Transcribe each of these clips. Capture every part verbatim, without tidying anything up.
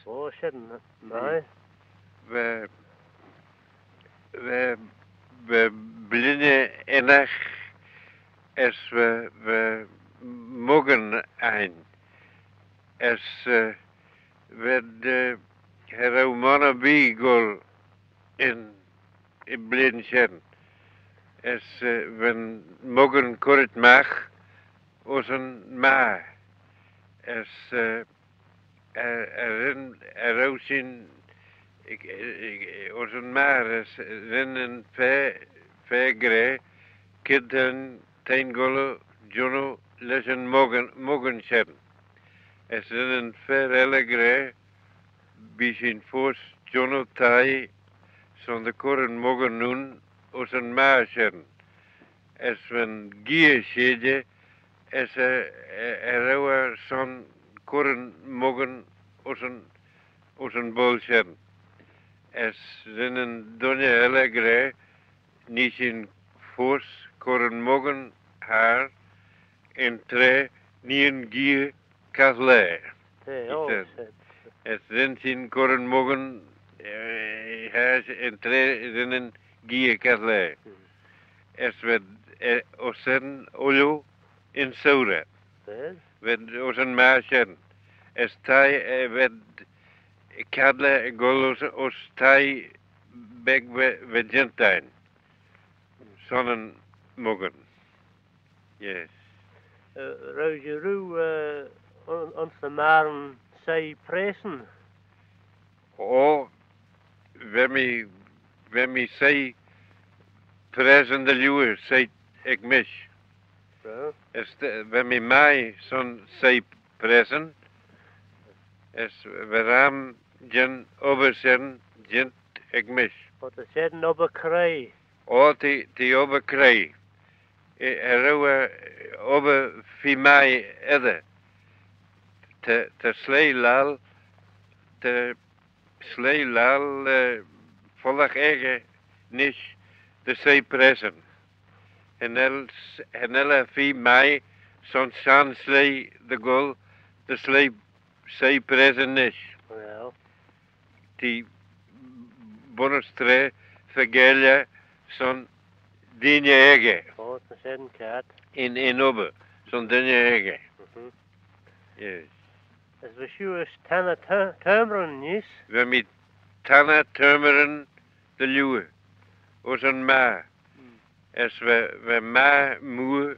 O, shen, mie. Va, va, va bluinney ennagh as va, va moggan ain. As, eh, v'ad, eh, cha row monney bee goll yn, yn bluin shen. As, eh, va'n moggan currit magh ayns yn magher. As, eh, eh, eh, ren, eh, row shin, eh, eh, eh, ayns yn magher, as ren yn fer, fer gra, kid ta'n, ta'n goll jannoo lesh yn moggan, moggan shen. As ren yn fer elley gra, bee shin foast jannoo thie son dy chur yn moggan ayn ayns yn magher shen. As va'n gheay sheidey, as eh, eh, eh, row eh son chur yn moggan ayns yn, ayns yn boayl shen. As ren yn dooinney elley gra, nee shin foast chur yn moggan harrish yn traa, nee yn gheay caghlaa, he said. As ren shin chur yn moggan, eh, harrish yn traa, ren yn gheay caghlaa. As v'ad, eh, ayns shen ooilley yn sourey. V'ad ayns yn magher shen. As thie, eh, v'ad cadley goll ayns, ayns thie beg va, va jeant ain son yn moggan. Yes. Eh, row, row, eh, ayns, ayns ny magheryn soie praaseyn? O, va mee, va mee soie praaseyn dy liooar, soie ec mish. As va mee mie son soie praaseyn, as va ram jeh'n obbyr shen jeant ec mish. O, ta shen obbyr creoi. O, t'eh, t'eh obbyr creoi. Eh, cha row, eh, obbyr feer mie edyr. Ta, ta sleih laccal, ta sleih laccal, eh, fullagh aegey nish dy soie praaseyn. Cha nel, cha nel eh feer mie son shenn sleih dy goll dy sleih soie praaseyn nish. Well. T'eh bunnys traa faagail eh son dooinney aegey. O, ta shen kiart. Yn, yn obbyr son dooinney aegey. Mhm. Yes. As va shiu ayns tanney ter-, termyryn neesht? Va mee tanney termyryn dy liooar ayns yn magher. Mm. As va, va magher mooar,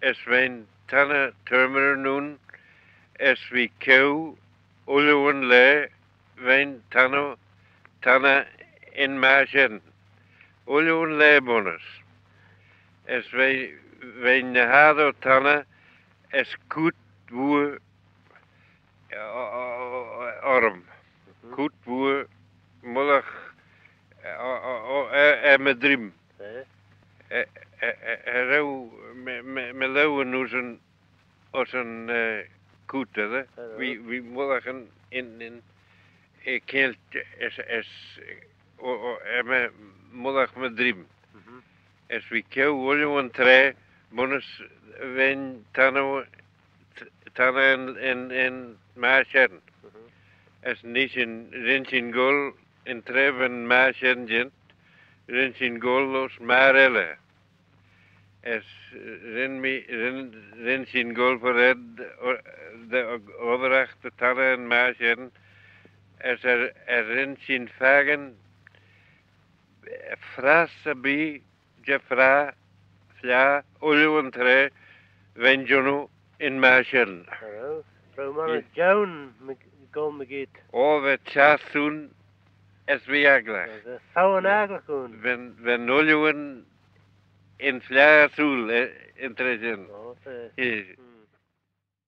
as v'eh tanney termyryn ayn, as v'eh ceau ooilley yn laa, v'eh tanney, tanney yn magher shen. Ooilley yn laa bunnys. As v'eh, v'eh ny h-ard tanney, as cooat vooar, eh, o-, o-, o-, orrym. Mhm. Cooat vooar, mullagh, eh, o-, o-, o-, er, er my dreeym. Eh? Eh, eh, eh, cha row, my, my, my laueyn ayns yn, ayns yn, eh, cooat, eh? Cha row. V'eh, v'eh mullagh yn, yn, yn, eh, kianglt as, as, o-, o-, er my, mullagh my dreeym. Mhm. As v'eh ceau ooilley yn traa, bunnys v'eh tanney, t-, tanney yn, yn, yn magher shen. Mhm. As nee shin, ren shin goll yn traa va'n magher shen jeant, ren shin goll ayns magher elley. As ren mee, ren, ren shin goll fy red, o-, dy obbraghey dy tanney yn magher shen, as er, er ren shin fakin, eh, frass erbee, jeh fraa, fliaghey, ooilley yn traa, v'eh jannoo yn magher shen. Cha row, cha row monney jeeaghyn, my-, goll mygeayrt. O, va çhiass ayn as v'eh agglagh. Va fowen agglagh ayn. V'eh, v'eh ooilley yn fliaghey ersooyl, eh, yn traa shen. O, ta. Eh.